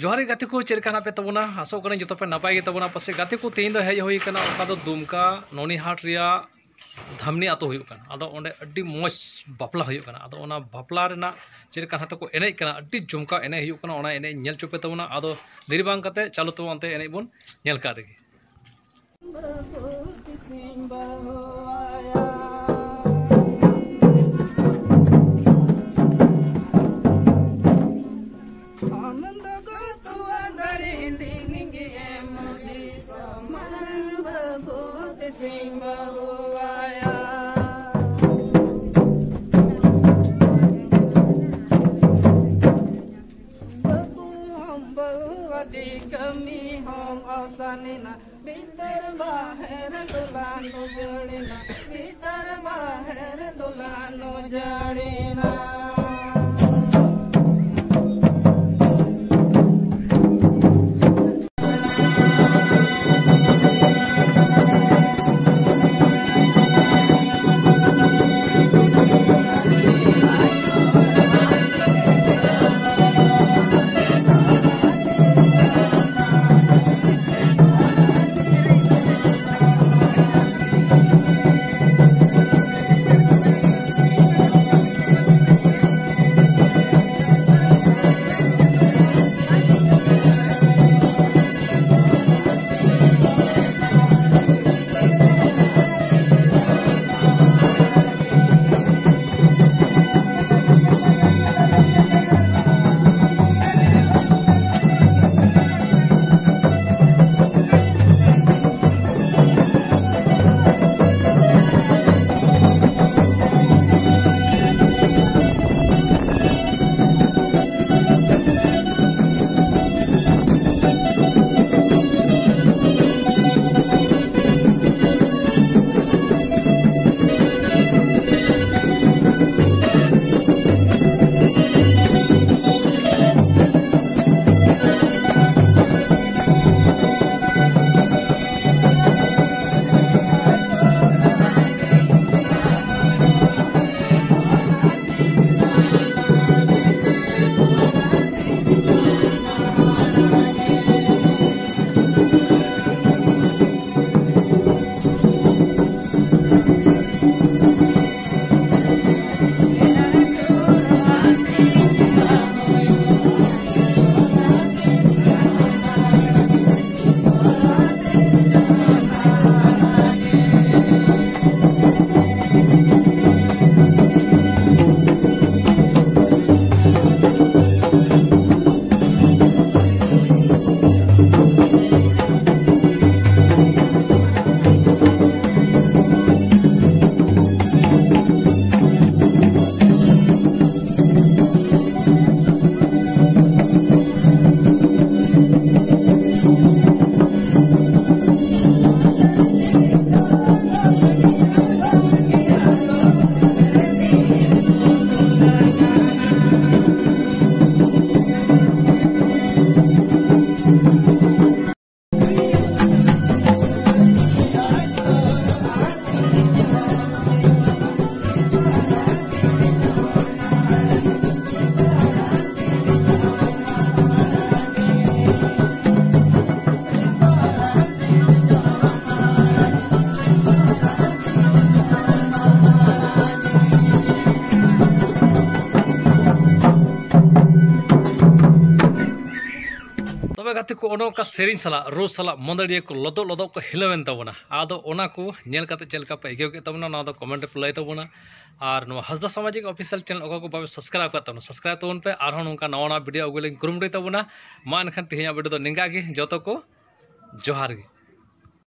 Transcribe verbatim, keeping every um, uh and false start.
ᱡᱚᱦᱟᱨ ᱜᱮ ᱜᱟᱛᱮ ᱠᱚ, ᱪᱮᱫ ᱞᱮᱠᱟ ᱦᱮᱱᱟᱜ ᱯᱮ ᱛᱟᱵᱚᱱᱟ? ᱟᱥᱚᱜ ᱠᱟᱹᱱᱟᱹᱧ ᱡᱚᱛᱚ ᱯᱮ ᱱᱟᱯᱟᱭ ᱜᱮ ᱛᱟᱵᱚᱱᱟ᱾ ᱯᱟᱥᱮ ᱜᱟᱛᱮ ᱠᱚ, ᱛᱮᱦᱮᱧ ᱫᱚ ᱦᱮᱡ ᱦᱩᱭ ᱟᱠᱟᱱᱟ ᱚᱠᱟ ᱫᱚ ᱫᱩᱢᱠᱟ ᱱᱚᱱᱤᱦᱟᱴ ᱨᱮᱭᱟᱜ ᱫᱷᱟᱢᱱᱤ ᱟᱛᱳ ᱦᱩᱭᱩᱜ ᱠᱟᱱᱟ᱾ ᱟᱫᱚ ᱚᱸᱰᱮ ᱟᱹᱰᱤ ᱢᱚᱡᱽ ᱵᱟᱯᱞᱟ ᱦᱩᱭᱩᱜ ᱠᱟᱱᱟ᱾ ᱟᱫᱚ ᱚᱱᱟ ᱵᱟᱯᱞᱟ ᱨᱮᱱᱟᱜ ᱪᱮᱫ ᱞᱮᱠᱟ ᱱᱟᱛᱮ ᱠᱚ ᱮᱱᱮᱡ ᱠᱟᱱᱟ, ᱟᱹᱰᱤ ᱡᱚᱢᱠᱟᱣ ᱮᱱᱮᱡ ᱦᱩᱭᱩᱜ ᱠᱟᱱᱟ, ᱚᱱᱟ ᱮᱱᱮᱡ ᱧᱮᱞ ᱦᱚᱪᱚ ᱯᱮ ᱛᱟᱵᱚᱱᱟ᱾ ᱟᱫᱚ ᱫᱮᱨᱤ ᱵᱟᱝ ᱠᱟᱛᱮ ᱪᱟᱞᱩ ᱛᱟᱵᱚ ᱚᱱᱛᱮ ᱮᱱᱮᱡ ᱵᱚᱱ ᱧᱮᱞ ᱠᱟᱜ ᱨᱮᱜᱮ᱾ ᱵᱟᱹᱵᱩ ᱦᱚᱸ ᱵᱟᱹᱦᱩ ᱟᱹᱰᱤ ᱠᱟᱹᱢᱤ ᱦᱚᱸ ᱟᱥᱟᱱᱮᱱᱟ, ᱵᱷᱤᱛᱟᱹᱨ ᱵᱟᱦᱮᱨ ᱫᱩᱞᱟᱱ ᱩᱡᱟᱹᱲᱮᱱᱟ, ᱵᱷᱤᱛᱟᱹᱨ ᱵᱟᱦᱮᱨ ᱫᱩᱞᱟᱱ ᱩᱡᱟᱹᱲᱮᱱᱟ᱾ ᱛᱚᱵᱮ ᱜᱟᱛᱮ ᱠᱚ, ᱚᱱᱮ ᱚᱱᱠᱟ ᱥᱮᱨᱮᱧ ᱥᱟᱞᱟᱜ, ᱨᱩ ᱥᱟᱞᱟᱜ ᱢᱟᱹᱫᱟᱹᱲᱤᱭᱟᱹ ᱠᱚ ᱞᱚᱫᱚᱜ ᱞᱚᱫᱚᱜ ᱠᱚ ᱦᱤᱞᱟᱹᱣᱮᱱ ᱛᱟᱵᱚᱱᱟ᱾ ᱟᱫᱚ ᱚᱱᱟ ᱠᱚ ᱧᱮᱞ ᱠᱟᱛᱮ ᱪᱮᱫ ᱞᱮᱠᱟ ᱯᱮ ᱟᱹᱭᱠᱟᱹᱣ ᱠᱮᱫ ᱛᱟᱵᱚᱱᱟ, ᱱᱚᱣᱟ ᱫᱚ comment ᱨᱮ ᱯᱮ ᱞᱟᱹᱭ ᱛᱟᱵᱚᱱᱟ᱾ ᱟᱨ ᱱᱚᱣᱟ ᱦᱟᱸᱥᱫᱟ ᱥᱟᱢᱟᱡᱤᱠ official channel ᱚᱠᱟ ᱠᱚ ᱵᱟᱯᱮ subscribe ᱟᱠᱟᱫ ᱛᱟᱵᱚᱱᱟ, subscribe ᱛᱟᱵᱚᱱ ᱯᱮ᱾ ᱟᱨᱦᱚᱸ ᱱᱚᱝᱠᱟ ᱱᱟᱣᱟ ᱱᱟᱣᱟ video ᱟᱹᱜᱩ ᱞᱟᱹᱜᱤᱫ ᱠᱩᱨᱩᱢᱩᱴᱩᱭ ᱛᱟᱵᱚᱱᱟ᱾ ᱢᱟ ᱮᱱᱠᱷᱟᱱ ᱛᱮᱦᱮᱧᱟᱜ video ᱫᱚ ᱱᱤᱝᱠᱟ ᱜᱮ᱾ ᱡᱚᱛᱚ ᱠᱚ ᱡᱚᱦᱟᱨ ᱜᱮ᱾